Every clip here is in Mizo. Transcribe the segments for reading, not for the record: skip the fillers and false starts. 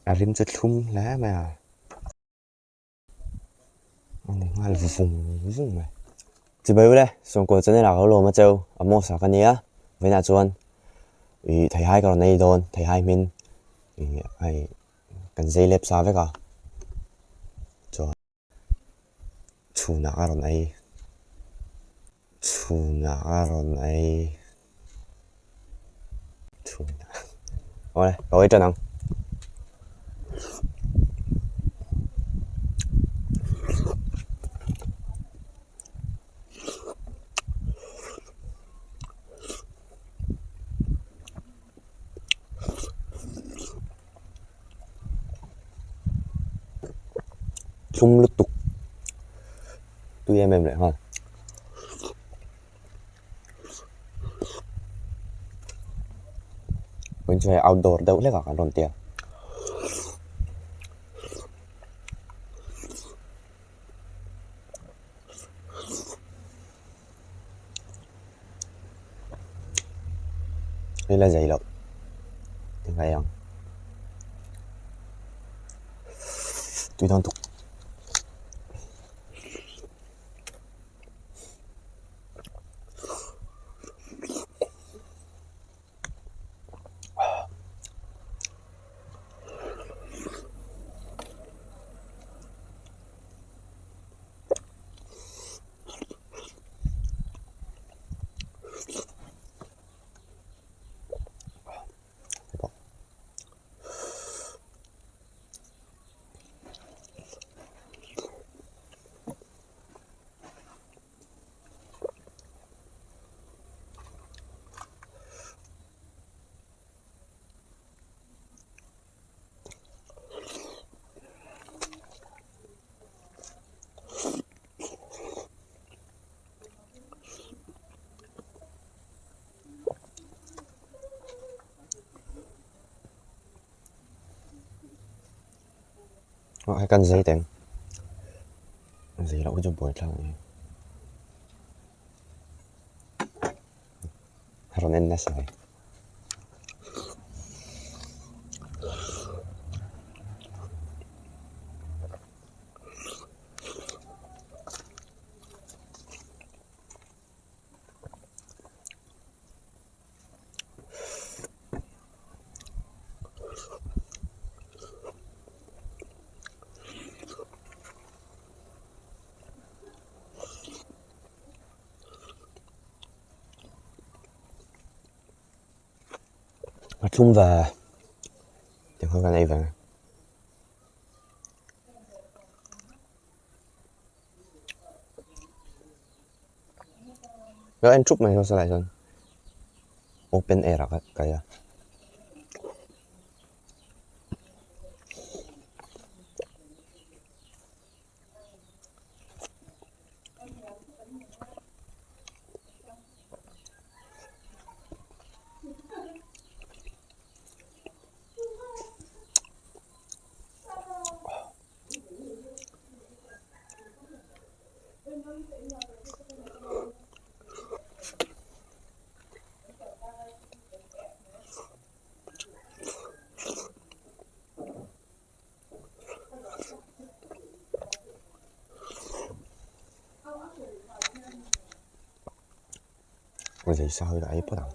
A rim chu thlum hle mai a a ni nghal vung vung mai chibai ule sawngkaw channel ah ka lo lawm a cheu a mawsa ka nia vawiinah chuan ih theihai ka rawn ei dawn theihai hmin ih hei kan zei lep sa vek a chuan. Chhunah a rawn ei. Chhunah a rawn ei. Chhunah. Awle, ka awih tan ang. Thlum lutuk tui em em leh nghal. Vawiin chu hei outdoor deuh hlek ah kan rawn tia. Hei la zei loh tingai ang tui dawn tuk. Aw hei kan zei teng zei loh hi chu buai thlak a ni a rawn en nasa mai. A thlum ve tiang kha kan ei ve. Lo en thup mai saw lai sawn open air ah ka ei a. Zei sa hi ka ei phawt ang.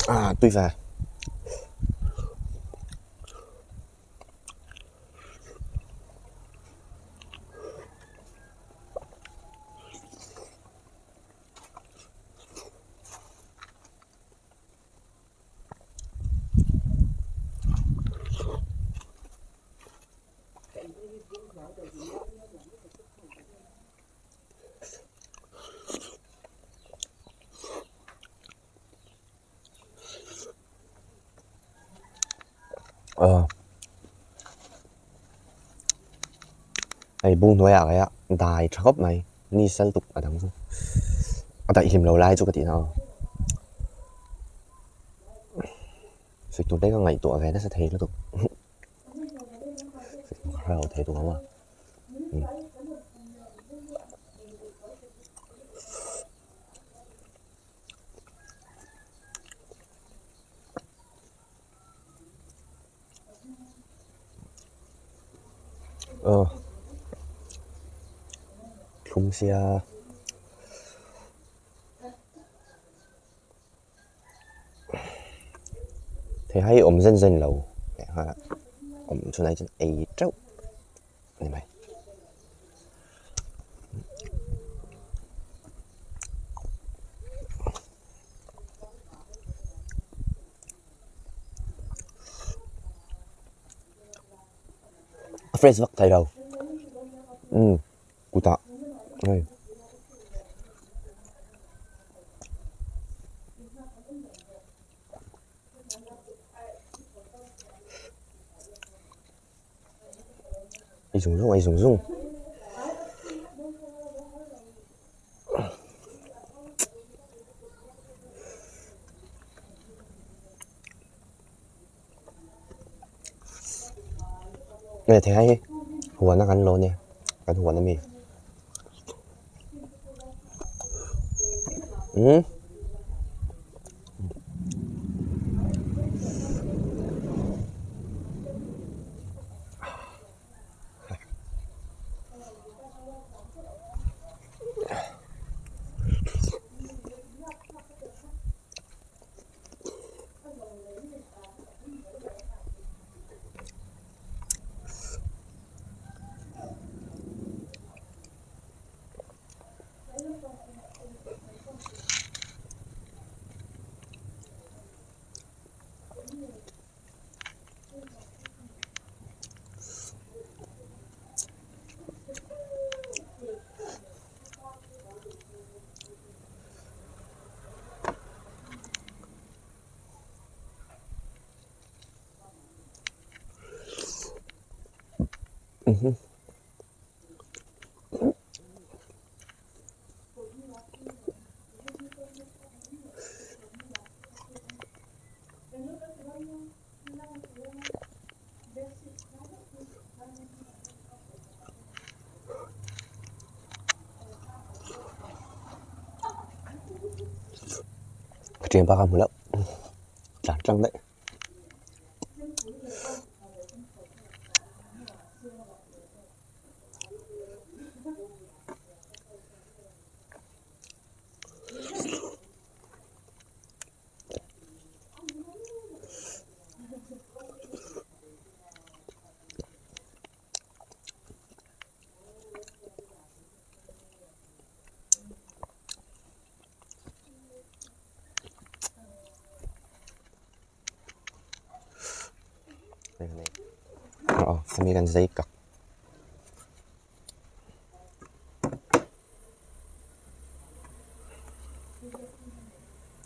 Ah, tui ve. Aw hei bung hnuaiah kei a dai tha khawp mai ni sal tuk a dang chu a daih hlim lo lai chu ka tih na aw sawi tur te ka ngaihtuah ve nasa thei lutuk ka hre lo thei tur ang a. Aw thlum sia thei hai awm zen zen lo leh nghal a awm chhunah chuan ei teuh a ni mai. A fresh vak thei lo umm kutah hei ei zung zung ei zung zung. Nge thei hai hi huan a kan lo nia kan huan ami umm. Ṭhian pa kha hmu loh tlan tlang daih. Aw hemi kan zai kak.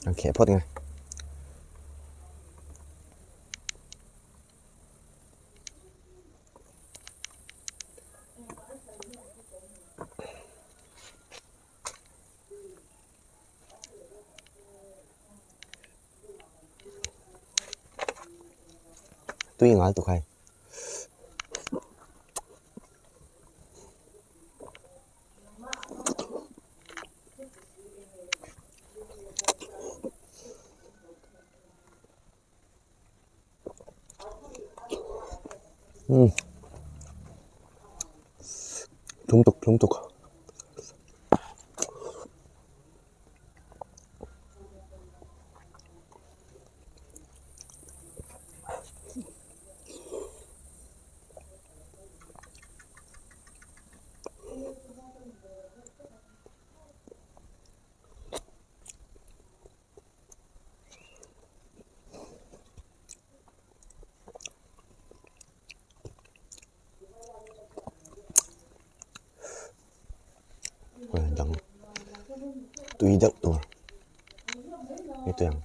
An kheh phawt nge. Tui ngal tuk hai. Thlum tuk thlum tuk. Dang tui deuh tur hetiang.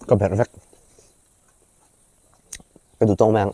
Ka berh vek. Ka duh tawk mai ang.